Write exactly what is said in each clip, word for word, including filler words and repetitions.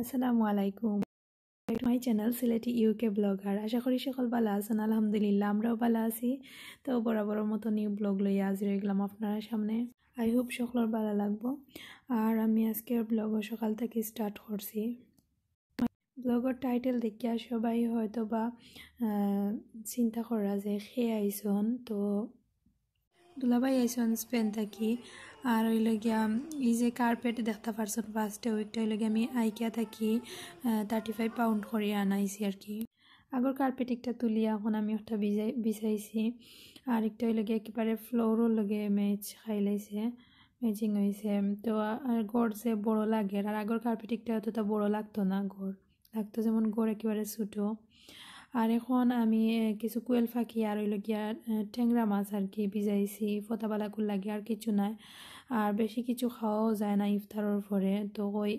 আসসালামু আলাইকুম। Back to my channel Sylheti UK blogger. আশা করি সকল ভালা আছইন। আলহামদুলিল্লাহ, আমরাও ভালা আছি। তো বরাবরর মতো নিউ ব্লগ লইয়া হাজির অইগেলাম আপনারার সামনে। I hope সকলর ভালা লাগবো। আর আমি আজকের ব্লগ সকাল থাকি স্টার্ট করছি। ব্লগর টাইটেল দেখিয়া সবাই হয়তো বা, আহ, চিন্তা কররা যে কে আইছইন। তো দুলাভাই আইছইন স্পেন থাকি। আর অইলো গিয়া এই যে কার্পেট দেখতা পারছইন ফার্স্টে, ওইটা অইলো গিয়া আমি আইকিয়া থাকি, আহ, থার্টি ফাইভ পাউন্ড করি আনাইছি আর কি। আগর কার্পেট একটা তুলিয়া এখন আমি ওটা বিজাই-, বিছাইছি। আর একটা অইলো গিয়া একেবারে ফ্লোরর লগে ম্যাচ খাইলাইছে, ম্যাচিং অইছে। তো আ-, আর ঘর যে বড় লাগের, আর আগর কার্পেট একটা অতটা বড় লাগতো না ঘর। লাগতো যেমন ঘর একেবারে ছোট। আর এখন আমি, এ, কিছু কোয়েল পাখি আর অইলো গিয়া, এ, টেংরা মাছ আর কি ভিজাইছি, ফতাবালাকুর লাগি, আর কিছু নাই। আর বেশি কিছু খাওয়াও যায় না ইফতারর পরে, তো ওই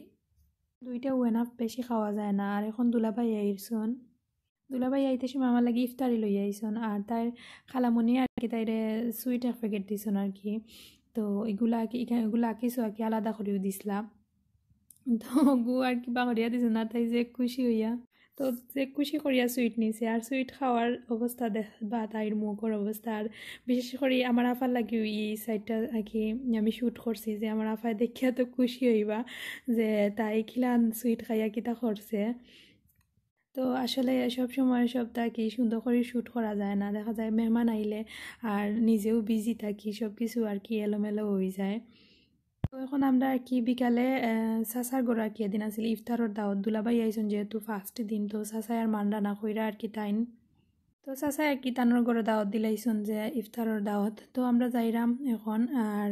দুইটা enough, বেশি খাওয়া যায় না। আর এখন দুলাভাই আইছইন, দুলাভাই আইতে সময় আমার লাগি ইফতারি লইয়া আইছইন, আর তাইর খালামণি আর কি তাইরে সুইট এক প্যাকেট দিছইন আর কি। তো এগুলা কি, এখানে এগুলা কিছু আর কি আলাদা করিও দিছলা। তো গু আর কি বাগড়িয়া দিছে না, তাই যে খুশি হইয়া, তো যে খুশি করিয়া সুইট নিছে। আর সুইট খাওয়ার অবস্থা দেখবা, তাইর মুখর অবস্থা। আর বিশেষ করি আমার আফার লাগি এই সাইডটা আর কি আমি শ্যুট করছি, যে আমার আফায় দেখিয়া তো খুশি হইবা যে তাই কিলান সুইট খাইয়া কিতা করছে। তো আসলে সব সময় সবটা কি সুন্দর করি শ্যুট করা যায় না, দেখা যায় মেহমান আইলে আর নিজেও বিজি থাকি, সব কিছু আর কি এলোমেলো হয়ে যায়। তো এখন আমরা আর কি বিকালে, আহ, চাচার ঘরো আর কি এদিন আছিল ইফতারর দাওয়াত, দুলাভাই আইছইন যেহেতু ফার্স্ট দিন, তো চাচায় আর মান রানা কইরা আর কি তাইন। তো চাচায় আর কি তানর ঘরো দাওয়াত দিলাইছইন যে ইফতারর দাওয়াত। তো আমরা যাইরাম এখন, আর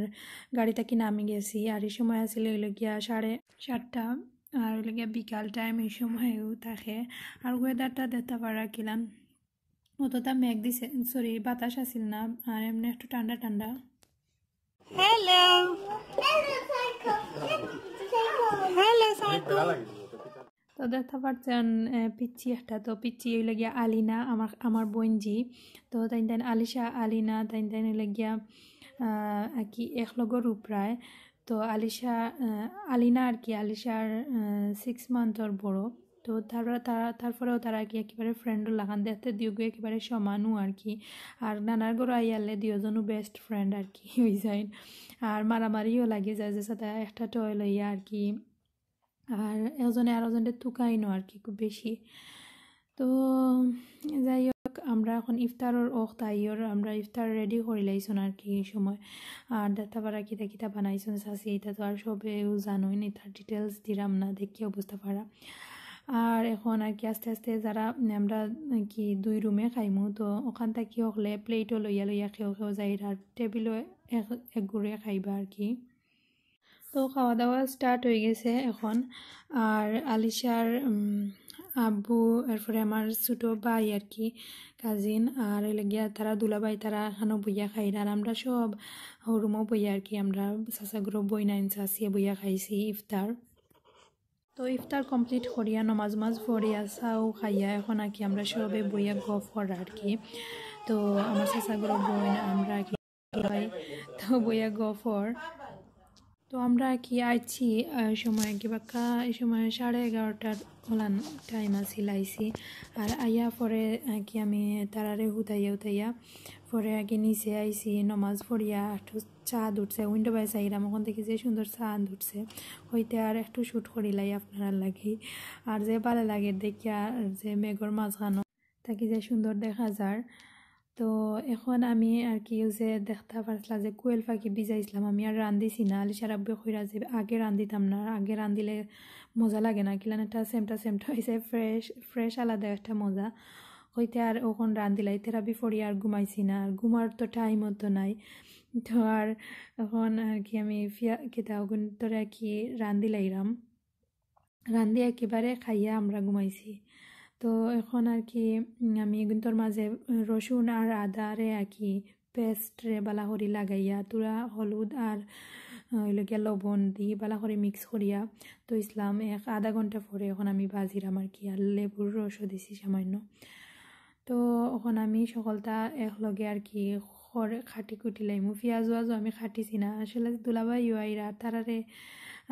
গাড়ি থাকি নামি গেছি। আর এই সময় আছিল অইলো গিয়া সাড়ে সাতটা, আর অইলো গিয়া বিকাল টাইম, এই সময়ও থাকে। আর ওয়েদারটা দেখতা পারা কিলান, অতটা মেঘ দিছে, সরি, বাতাস আছিল না, আর এমনি একটু ঠান্ডা ঠান্ডা। Hello, hello psycho. তো দেখতা পারছইন, এ, পিচ্চি একটা, তো পিচ্চি অইলো গিয়া আলিনা, আমার, আমার বোনজি। তো তাইন তাইন আলিশা, আলিনা, তাইন তাইন অইলো গিয়া, আহ, আর কি এক লগর উপরায়। তো আলিশা, আহ, আলিনা আর কি, আলিশার, আহ, সিক্স মান্থর বড়। তো তারা, তারা, তারপরেও তারা কি একেবারে ফ্রেন্ডর লাখান, দেখতে দুইগু একেবারে সমানও আর কি। আর নানার ঘরো আইয়ালে দুইজনও বেস্ট ফ্রেন্ড আর কি হয়ে যায়। আর মারামারিও লাগে যায়, যে সাথে একটা টয় লইয়া আর কি। আর একজনে আর একজনরে তুকাইনো আর কি খুব বেশি। তো যাই হোক, আমরা এখন ইফতারর অক্ত আইয়ার, আমরা ইফতার রেডি করিলাইছইন আর কি এই সময়। আর দেখতা পারা কিতা কিতা বানাইছইন চাচি, এটা তো আর সবেও জানোইন, ইতার ডিটেলস দিরাম না, দেখিয়াও বুঝতা পারা। আর এখন আর কি আস্তে আস্তে যারা আমরা কি দুই রুমে খাইমু, তো ওখান থাকি হকলে প্লেটও লইয়া লইয়া কেউ কেউ যাইরা, আর টেবিলও এক, এক গুড়ে খাইবা আর কি। তো খাওয়া দাওয়া স্টার্ট হয়ে গেছে এখন। আর আলিশার, উম, আব্বু, এরপরে আমার ছোট ভাই আর কি, কাজিন, আর অইলো গিয়া তারা দুলাভাই, তারা এখানো বইয়া খাইরা। আর আমরা সব রুমও বইয়া আর কি, আমরা চাচা ঘরো বইনাইন চাচিয়ে বইয়া খাইছি ইফতার। তো ইফতার কমপ্লিট করিয়া নমাজ উমাজ পড়িয়া চাও খাইয়া এখন আর কি আমরা সবে বইয়া গফ করা আর কি। তো আমার চাচা ঘরো বইন, আমরা আর কি ভাই, তো বইয়া গফর। তো আমরা আর কি আইছি, আহ, সময় কি বাক্কা এই সময় সাড়ে এগারোটার ওলান টাইম আছিল আইছি। আর আইয়া পরে আর কি আমি তারারে হুতাইয়া উঠাইয়া পরে আর কি নিচে আইছি, নমাজ পড়িয়া একটু চাঁদ উঠছে, উইন্ডো বায় চাইরাম, ওখান থাকি যে সুন্দর চাঁদ উঠছে, হইতে আর একটু শ্যুট করিলাই আপনারার লাগি। আর যে ভালা লাগে দেখিয়া, আর যে মেঘর মাঝখানো থাকি যে সুন্দর দেখা যার। তো এখন আমি আর কি ওই যে দেখতা পারছলা যে কোয়েল পাখি ভিজাইছলাম, আমি আর রান্ধিছি না। আলিশার আব্বু কইরা যে আগে রান্ধিতাম না, আগে রান্ধিলে মজা লাগে না, কিলান একটা সেমটা সেমটা হইছে, ফ্রেশ ফ্রেশ আলাদা একটা মজা। হইতে আর ওখান রান্ধিলাই, তেরাবি পড়ি আর ঘুমাইছি না, আর ঘুমার তো টাইমও তো নাই। তো আর এখন আর কি আমি ফিয়া কিতা ওগুন তোরে আর কি রান্ধিলাইরাম, রান্ধি একেবারে খাইয়া আমরা ঘুমাইছি। তো এখন আর কি, উম, আমি এগুনতর মাঝে রসুন আর আদারে আর কি পেস্টরে বালা করি লাগাইয়া, থুড়া হলুদ আর অইলো গিয়া লবণ দি বালা করি মিক্স করিয়া তো ইসলাম এক আধা ঘন্টা পরে অখন আমি বাজিরাম আর কি। আর লেবুর রসও দিছি সামান্য। তো অখন আমি সকলতা একলগে আর কি খড় খাটি কুটি লাইমু। পিয়াজ ওয়াজও আমি খাটিছি না। আসলে দুলাভাইও আইরা, তারারে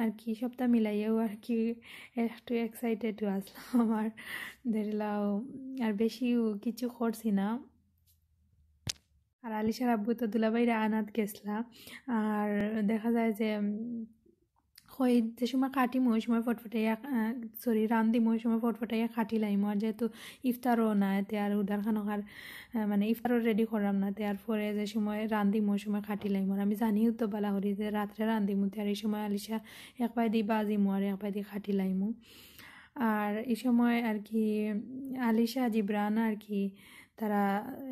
আর কি সবটা মিলাইয়াও আর কি একটু এক্সাইটেড আসলাম। আর দেরিলাও আর বেশিও কিছু করছি না। আর আলিশার আব্বু তো দুলাভাইরে আনাত গেছলা। আর দেখা যায় যে, উম, কই যে সময় কাটিমু, ওই সময় ফটফটাইয়া, আহ, সরি, রান্ধিমু, ওই সময় ফটফটাইয়া কাটি লাইমু। আর যেহেতু ইফতারও না, এতে আর উদার খানো আর, আহ, মানে, ইফতারও রেডি করলাম না, তে আর পরে যে সময় রান্ধিমু, ওই সময় কাটি লাইমু। আর আমি জানিও তো বালা করি যে রাত্রে রান্ধিমু, তে আর এই সময় আলিশা এক বায়দি বাজিমু আর এক বায়দি কাটি লাইমু। আর এই সময় আর কি আলিশা জিবরান আর কি তারা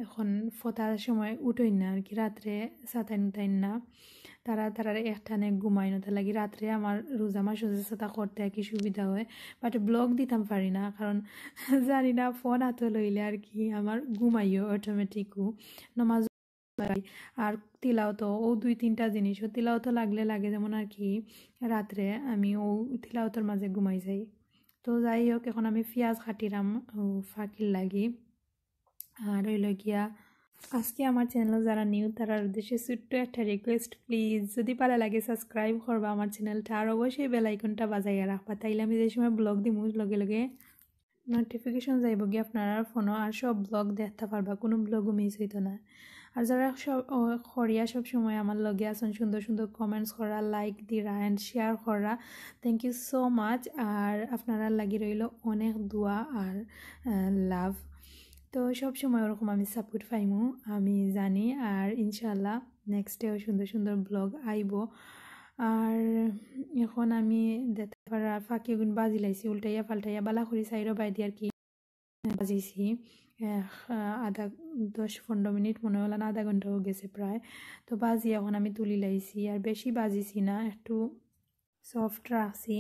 অখন ফতার সময় উঠইন না আর কি, রাত্রে সাতাইন উঠাইন না। তারা তারার এক টানে ঘুমাইন, তার লাগি রাত্রে আমার রোজা মাস রোজা সাতা করতে আর কি সুবিধা হয়। বাট ব্লগ দিতাম পারি না, কারণ জানি না ফোন হাতো লইলে আর কি আমার ঘুমাইও অটোমেটিকও। নমাজ আর তিলাওত, ও দুই তিনটা জিনিস, ও তিলাওত লাগলে লাগে যেমন আর কি রাত্রে আমি ও তিলাওতর মাঝে ঘুমাই যাই। তো যাই হোক, এখন আমি পিয়াজ কাটিরাম ও ফাকির লাগি। আর অইলো গিয়া আজকে আমার চ্যানেল যারা নিউ তারার উদ্দেশ্যে ছোট্ট একটা রিকোয়েস্ট, প্লিজ যদি ভালা লাগে সাবস্ক্রাইব করবা আমার চ্যানেলটা, আর অবশ্যই বেল আইকনটা বাজাইয়া রাখবা, তাইলে আমি যে সময় ব্লগ দিমু লগে লগে নোটিফিকেশন যাইব গিয়া আপনারার ফোনো, আর সব ব্লগ দেখতা পারবা, কোনো ব্লগও মিস হইতো না। আর যারা সব, ও, করিয়া সব সময় আমার লগে আছেন, সুন্দর সুন্দর কমেন্টস করা, লাইক দিরা and শেয়ার করা, thank you so much। আর আপনারার লাগি রইল অনেক দোয়া আর লাভ। তো সব সময় ওরকম আমি সাপোর্ট পাইমু আমি জানি, আর ইনশাআল্লাহ নেক্সটেও সুন্দর সুন্দর ব্লগ আইব। আর এখন আমি দেখতা পারা ফাকিগুন বাজি লাইছি, উল্টাইয়া পাল্টাইয়া বালা করি সাইডও বাইদি আর কি বাজিছি। আহ, আধা দশ পনেরো মিনিট মনে হলো না, আধা ঘন্টাও গেছে প্রায়। তো বাজি এখন আমি তুলি লাইছি, আর বেশি বাজিছি না, একটু সফট রাখছি।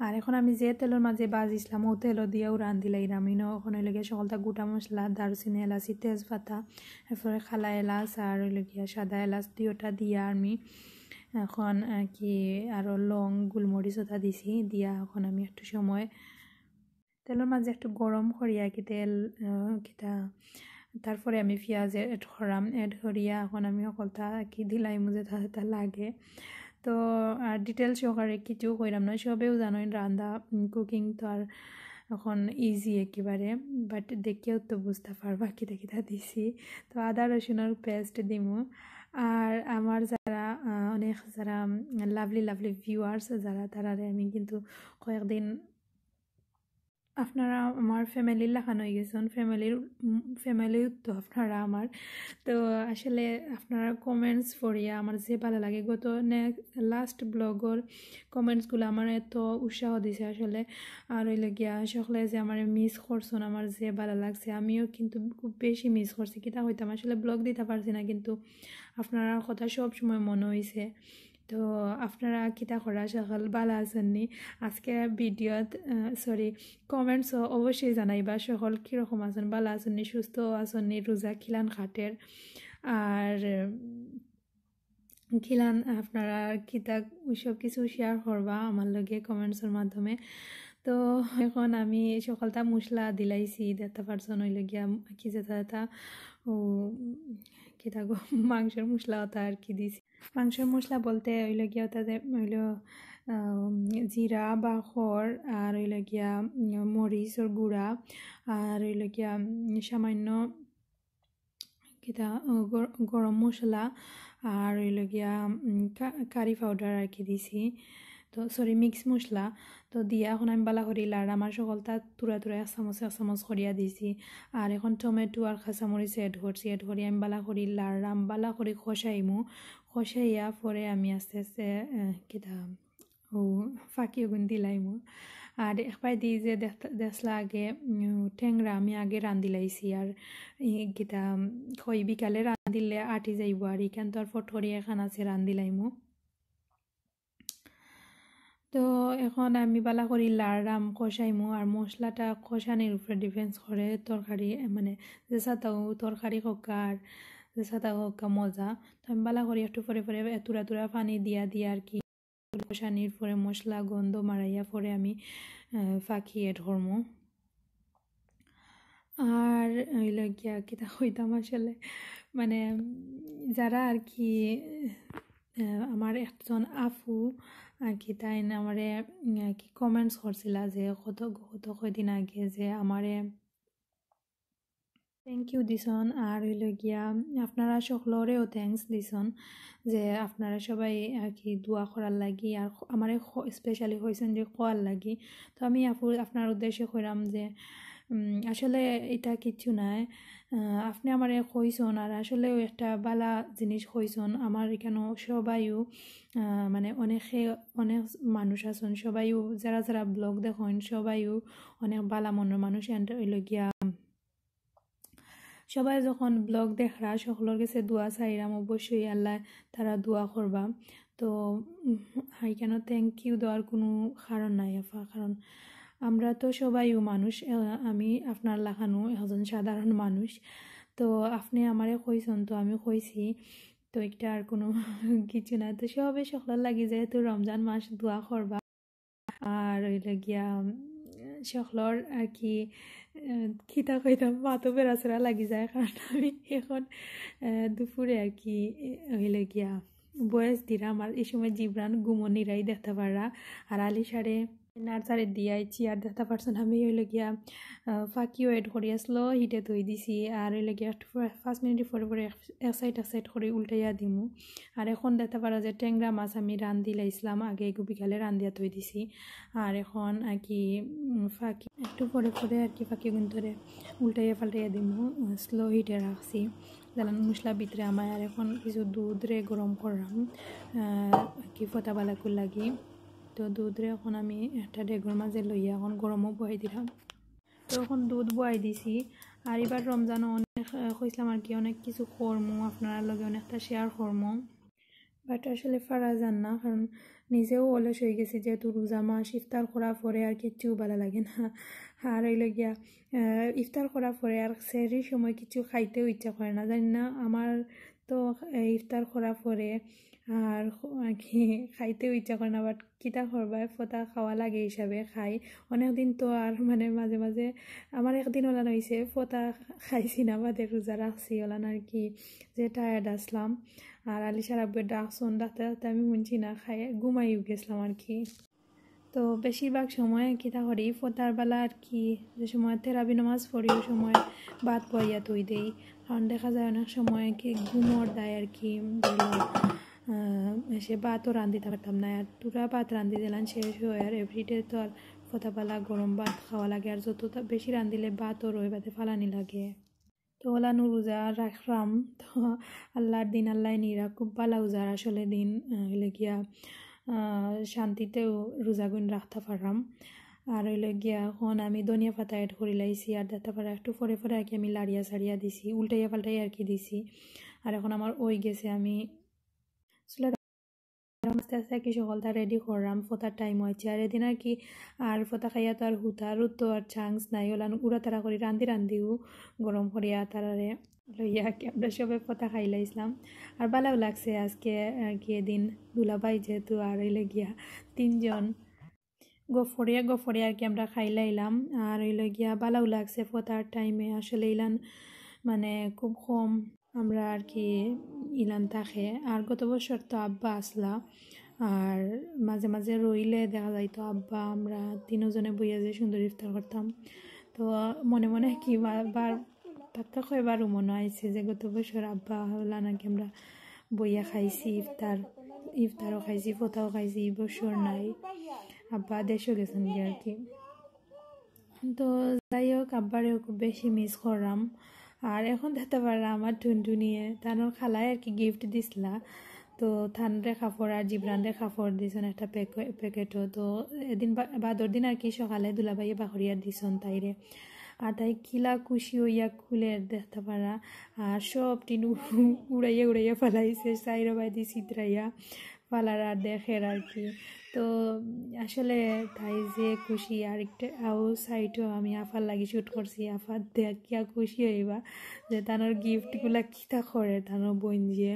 আর এখন আমি যে তেলর মাঝে বাজিছিলাম, ও তেল দিয়াও রান্ধি লাইরাম। ইনো এখন অইলো গিয়া সকলতা গোটা মশলা, দারুচিনি, এলাচি, তেজপাতা, এরপরে কালা এলাচ আর অইলো গিয়া সাদা এলাচ, দুইটা দিয়া আমি এখন, আহ, কি আরো লং, গোলমরিচ ওটা দিছি। দিয়া এখন আমি একটু সময় তেলর মাঝে একটু গরম করিয়া কি তেল, আহ, কিতা, তারপরে আমি পিয়াজ অ্যাড করাম, অ্যাড করিয়া এখন আমি সকলতা কি দিলাইমু যেটা যেটা লাগে। তো আর ডিটেল সহকারে কিছু কইরাম না, সবেও জানোইন রান্দা, উম, কুকিং তো আর এখন ইজি একেবারে, বাট দেখিয়াও তো বুঝতা পারবা কিতা কিতা দিছি। তো আদা রসুনর পেস্ট দিমু। আর আমার যারা, আহ, অনেক যারা লাভলি লাভলি ভিউয়ার্স যারা, তারারে আমি কিন্তু কয়েকদিন আপনারা আমার ফ্যামিলির লাখান হয়ে গেছেন, ফ্যামিলির, উম, ফ্যামিলিও তো আপনারা আমার। তো আসলে আপনারা কমেন্টস পড়িয়া আমার যে ভালা লাগে, গত নে-, লাস্ট ব্লগর কমেন্টসগুলো আমার এত উৎসাহ দিছে আসলে। আর অইলো গিয়া সকলে যে আমার মিস করছেন, আমার যে ভালা লাগছে, আমিও কিন্তু খুব বেশি মিস করছি। কিতা কইতাম, আসলে ব্লগ দিতা পারছি না, কিন্তু আপনারার কথা সব সময় মনো অইছে। তো আপনারা কিতা করা, সকল ভালা আছইন নি? আজকে ভিডিওত, আহ, সরি, কমেন্টসও অবশ্যই জানাইবা সকল কিরকম আছইন, ভালা আছইন নি, সুস্থ আছইন নি, রোজা কিলান কাটের, আর, উম, কিলান আপনারা কিতা সব কিছু শেয়ার করবা আমার লগে কমেন্টসর মাধ্যমে। তো এখন আমি সকলতা মশলা দিলাইছি, দেখতা পারছইন অইলো গিয়া কি যেটা যেটা, ও, কিতা গো, মাংসর মশলা ওটা আর কি দিছি। মাংসর মশলা বলতে অইলো গিয়া ওটা যে অইলো, আহ, জিরা, বাখর, আর অইলো গিয়া, উম, মরিচর গুঁড়া, আর অইলো গিয়া, উম, সামান্য কিতা, আহ, গর-, গরম মশলা, আর অইলো গিয়া, উম, কা-, কারি পাউডার আর কি দিছি। তো সরি, মিক্স মশলা। তো দিয়া এখন আমি ভালা করি লাড়াম, আর সকলতা থুড়া থুড়া এক চামচ এক চামচ করিয়া দিছি। আর এখন টমেটো আর কাঁচামরিচ অ্যাড করছি, অ্যাড করি আমি ভালা করি লাড়াম, ভালা করি কষাইমু। কষাইয়া পরে আমি আস্তে আস্তে, আহ, কিতা, ও, ফাকি ওগুন দিলাইমু। আর এক বায়দি যে দেখ-, দেখলা আগে, উম, টেংরা আমি আগে রান্ধিলাইছি, আর ই কিতা, উম, কই বিকালে রান্ধিলে আটি যাইব, আর ইখান তো আর ফট করি এখান আছে রান্ধিলাইমু। তো এখন আমি ভালা করি লাড়াম, কষাইমু, আর মশলাটা কষানির উপরে ডিপেন্ডস করে তরকারি, এ, মানে, যে সাতাও তরকারি হোক আর যে সাতা হোক মজা। তো আমি ভালা করি একটু পরে পরে থুড়া থুড়া পানি দিয়া দিয়া আর কি কষানির পরে মশলা গন্ধ মারাইয়া পরে আমি, আহ, ফাকি অ্যাড করমু। আর অইলো গিয়া কিতা কইতাম আসলে, মানে, উম, যারা আর কি, আহ, আমার একজন আফু আর কি, তাইন আমারে, উম, আর কি কমেন্টস করছিলা যে কত, কত কয়দিন আগে যে আমারে thank you দিছন, আর অইলো গিয়া আপনারা সকলরেও thanks দিছন যে আপনারা সবাই আর কি দোয়া করার লাগি, আর খ-, আমারে খ-, specially কইছন যে কওয়ার লাগি। তো আমি আফু-, আপনার উদ্দেশ্যে কইরাম যে, উম, আসলে ইটা কিচ্ছু নায়। আহ, আপনে আমারে কইছন, আর আসলেও একটা বালা জিনিস কইছন। আমার এখানো সবাইও, আহ, মানে, অনেকে, অনেক মানুষ আছন, সবাইও, যারা যারা ব্লগ দেখইন, সবাইও অনেক বালা মনর মানুষ। And অইলো গিয়া, সবাই যখন ব্লগ দেখরা, সকলর গেছে দোয়া চাইরাম, অবশ্যই আল্লায় তারা দোয়া করবা। তো, উম, এখানো thank you দেওয়ার কুনু কারণ নাই, আফা, কারণ আমরা তো সবাইও মানুষ। আহ, আমি আপনার লাখানো একজন সাধারণ মানুষ। তো আপনে আমারে কইছন, তো আমি কইছি, তো ইটা আর কুনু কিছু না। তো সবে সকলর লাগি যেহেতু রমজান মাস, দোয়া করবা। আর অইলো গিয়া, উম, সকলর আর কি, আহ, কিতা কইতাম, মাতো বেড়াছেড়া লাগি যায়, কারণ আমি এখন, আহ, দুপুরে আর কি, আহ, অইলো গিয়া বয়স দিরাম, আর এই সময় জিবরান ঘুমো নিরাই দেখতা পাররা। আর আলিশারে নার্সারি দিয়া আইছি, আর দেখতা পারছন আমি অইলো গিয়া, আহ, ফাকিও অ্যাড করিয়া slow হিটে থই দিছি, আর অইলো গিয়া একটু পরে, পাঁচ মিনিট পরে পরে এক, এক সাইড এক সাইড করি উল্টাইয়া দিমু। আর এখন দেখতা পাররা যে টেংরা মাছ আমি রান্ধিলাইছলাম আগে, এগু বিকালে রান্ধিয়া থই দিছি। আর এখন আর কি, উম, ফাকি একটু পরে পরে আর কি ফাকি গুন্তরে উল্টাইয়া পাল্টাইয়া দিমু, উম, slow হিটে রাখছি। জানান মশলা ভিতরে আমায়। আর এখন কিছু দুধরে গরম করলাম, আহ, আর কি ফতা বালাকুর লাগি। তো দুধরে এখন আমি একটা ডেগর মাঝে লইয়া এখন গরমও বহাই দিলাম। তো এখন দুধ বহাই দিছি। আর এবার রমজানো অনেক, আহ, কইছিলাম আর কি, অনেক কিছু করমু, আপনারার লগে অনেকটা share করমু, but আসলে পারা যার না, কারণ নিজেও অলস অই গেছি, যেহেতু রোজা মাস, ইফতার করার পরে আর কিচ্ছু বালা লাগে না। আর অইলো গিয়া, আহ, ইফতার করার পরে আর সেহরির সময় কিছু খাইতেও ইচ্ছা করে না, জানি না, আমার তো, আহ, ইফতার করার পরে আর খ-, আর কি খাইতেও ইচ্ছা করে না, but কিতা করবায়, ফতা খাওয়া লাগে হিসাবে খাই। অনেক দিন তো আর মানে মাঝে মাঝে আমার একদিন ওলান অইছে, ফতা খাইছি না, বাদে রোজা রাখছি ওলান আর কি, যে tired আসলাম। আর আলিশার আব্বুয়ে ডাকছন, ডাকতে ডাকতে আমি হুনছি না, খাই ঘুমাইও গেছিলাম আর কি। তো বেশিরভাগ সময় কিতা করি, ফতার বালা আর কি, যে সময় তেরাবি নামাজ পড়ি, ওই সময় ভাত বওয়াইয়া থই দেই, কারণ দেখা যায় অনেক সময় কি ঘুমর দায় আর কি, ধরো, আহ, এসে ভাতও রান্ধিতা পারতাম না। আর থুড়া ভাত রান্ধি দিলাম, শেষ অয়, আর everyday তো আর ফতা বালা গরম ভাত খাওয়া লাগে, আর যত তা-, বেশি রান্ধিলে ভাতও রয়, বাদে ফালানি লাগে। তো ওলানো রোজা রাখলাম, তো আল্লাহর দিন আল্লায় নিরা, খুব বালা রোজার আসলে দিন, আহ, অইলো গিয়া, আহ, শান্তিতেও রোজাগুন রাখতা পারলাম। আর অইলো গিয়া এখন আমি ধনিয়া পাতা add করিলাইছি, আর দেখতা পাররা একটু পরে পরে আর কি আমি লাড়িয়া সাড়িয়া দিছি, উল্টাইয়া পাল্টাইয়া আর কি দিছি। আর এখন আমার অই গেছে, আমি চুলা আস্তে আস্তে আর কি সকলতা ready করলাম, ফতার time অইছে। আর এদিন আর কি আর ফতা খাইয়া তো আর হুতারও তো আর chance নাই, ওলান উড়াতাড়া করি রান্ধি রান্ধিও গরম করিয়া তারারে লইয়া আর কি আমরা সবে ফতা খাইলাইছিলাম। আর বালাও লাগছে আজকে আর কি, এদিন দুলাভাই যেহেতু আর অইলো গিয়া তিনজন গফরিয়া গফরিয়া আর কি আমরা খাইলাইলাম। আর অইলো গিয়া বালাও লাগছে ফতার time-এ, আসলে ইলান মানে খুব কম আমরা আর কি ইলান থাকে। আর গত বছর তো আব্বা আসলা, আর মাঝে মাঝে রইলে দেখা যাইতো আব্বা আমরা তিনজনে বইয়া যে সুন্দর ইফতার করতাম। তো মনে মনে কি বা-, বার পাক্কা কয়বারও মনো আইছে যে গত বছর আব্বা হলা নাকি আমরা বইয়া খাইছি ইফতার, ইফতারও খাইছি, ফতাও খাইছি, ই বছর নাই, আব্বা দেশও গেছেন গিয়া আর কি। তো যাই হোক, আব্বারেও খুব বেশি miss করলাম। আর এখন দেখতা পাররা আমার টুনটুনিয়ে তানোর খালায় আর কি gift দিছলা, তো তানরে কাপড় আর জিবরানরে কাপড় দিছন একটা প্যাকে-, প্যাকেটও। তো এদিন বা-, বাদর দিন আর কি সকালে দুলাভাইয়ে বাখরিয়া দিছন তাইরে। আর তাই কিলা খুশি অইয়া খুলের দেখতা পাররা। আর সব টিন উ-, উড়াইয়া উড়াইয়া ফালাইছে, চাইরোবায়দি ছিতরাইয়া ফালার আর দেখের আর কি। তো আসলে তাই যে খুশি, আর একটা আউ side-ও আমি আফার লাগি shoot করছি, আফা দেখিয়া খুশি অইবা যে তানোর gift গুলা কিতা করে তানোর বইনজিয়ে।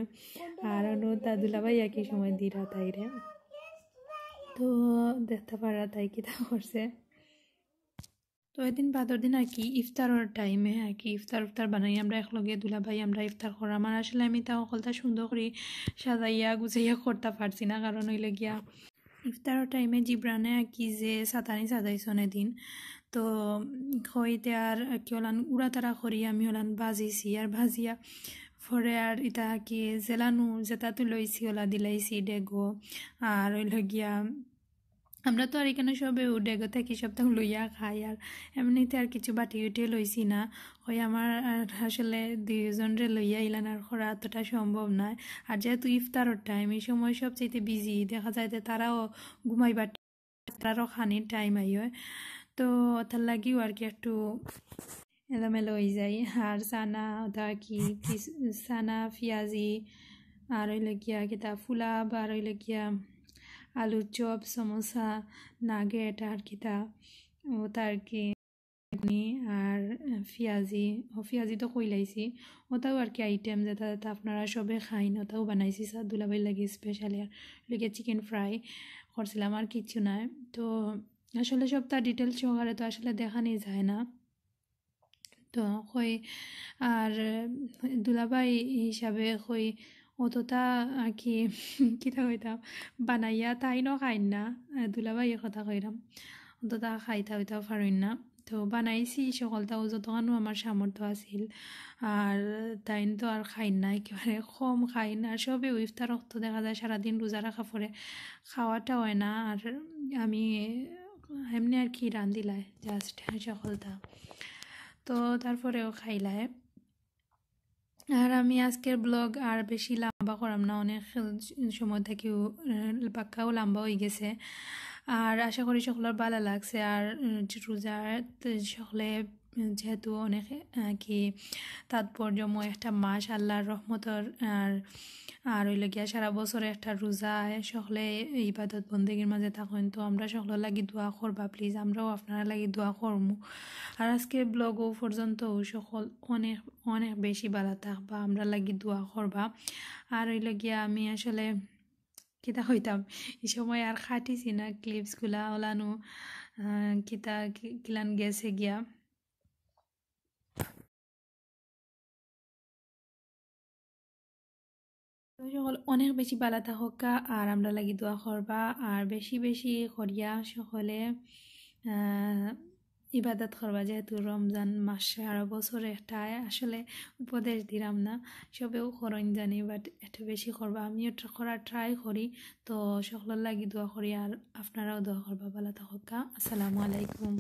আর অনো তা দুলাভাই একই সময় দিরা তাইরে। তো দেখতা পাররা তাই কিতা করছে। তো এদিন বাদর দিন আর কি ইফতারর টাইমে আর কি ইফতার উফতার বানাই আমরা একলগে দুলাভাই আমরা ইফতার করাম। আর আসলে আমি তা হকলতা সুন্দর করি সাজাইয়া গুছাইয়া করতা পারছি না, কারণ অইলো গিয়া ইফতারর টাইমে জিবরানে আর কি যে সাতানি সাজাইছন এদিন। তো কইতে আর কি ওলান উড়াতাড়া করি আমি ওলান ভাজিছি, আর ভাজিয়া পরে আর ইতা কি জেলানু যেতাতু লইছি ওলা দিলাইছি ডেগো। আর অইলো গিয়া আমরা তো আর ইখানো সবে ডেগো থাকি সবতা লইয়া খাই, আর এমনিতে আর কিছু বাটি উটি লইছি না। ওই আমার আর আসলে দুইজনরে লইয়া ইলান আর করা অতটা সম্ভব নায়। আর যেহেতু ইফতারর টাইম, এই সময় সবচাইতে বিজি, দেখা যায় যে তারাও ঘুমাইবার, তারারও খানির টাইম আই হয়। তো তার লাগিও আর কি একটু এলোমেলো অই যায়। আর চানা, ওটা কি, কি চানা, পিয়াজি, আর অইলো গিয়া কিতা ফুলাব, আর অইলো গিয়া আলুর চপ, সমোসা, নাগেট, আর কিতা, ওটা আর কি, ঘুগনি, আর পিয়াজি, ও পিয়াজি তো কইলাইছি, ওটাও আর কি আইটেম যেটা যেটা আপনারা সবে খাইন, ওটাও বানাইছি স্যার দুলাভাইর লাগি স্পেশালি। আর অইলো গিয়া চিকেন ফ্রাই করছিলাম, আর কিচ্ছু নাই। তো আসলে সবটা ডিটেলস সহকারে তো আসলে দেখানি যায় না। তো কই আর দুলাভাই হিসাবে কই অতটা আর কি কিতা কইতাম বানাইয়া তাইনও খাইন না, দুলাভাই কথা কইরাম অতটা খাইতা হইতাও পারইন না। তো বানাইছি সকলতাও যতখানো আমার সামর্থ্য আছিল। আর তাইন তো আর খাইন না, একেবারে কম খাইন। আর সবে ইফতার অক্ত দেখা যায় সারাদিন রোজা রাখা পরে খাওয়াটা হয় না। আর আমি এমনি আর কি রান্দিলাই জাস্ট সকলতা। তো তারপরেও খাইলায়। আর আমি আজকের ব্লগ আর বেশি লম্বা করাম না, অনেক সময় থাকি বাক্কাও লম্বা হয়ে গেছে। আর আশা করি সকলের ভালো লাগছে। আর রোজার সকলে যেহেতু অনেক কি তাৎপর্যময় একটা মাস, আল্লাহর রহমতর। আর আর অইলো গিয়া সারা বছরে একটা রোজা আয়, সকলে ইবাদত বন্দেগীর মাঝে থাকইন। তো আমরা সকলের লাগি দোয়া করবা প্লিজ, আমরাও আপনারা লাগি দোয়া করমু। আর আজকে ব্লগ ও পর্যন্ত সকল অনেক অনেক বেশি ভালো থাকবা, আমরা লাগি দোয়া করবা। আর অইলো গিয়া আমি আসলে কিতা কইতাম, এই সময় আর কাটিছি না ক্লিপসগুলা ওলানো, কিতা কিলান গেছে গিয়া। সকল অনেক বেশি ভালো থাকউক্কা আর আমরা লাগি দোয়া করবা। আর বেশি বেশি করিয়া সকলে ইবাদত করবা, যেহেতু রমজান মাস সারা বছরে একটা আয়। আসলে উপদেশ দিলাম না, সবেও করইন জানি, বাট একটু বেশি করবা। আমিও করার ট্রাই করি। তো সকলের লাগি দোয়া করি আর আপনারাও দোয়া করবা। ভালো থাকউক্কা। আসসালামু আলাইকুম।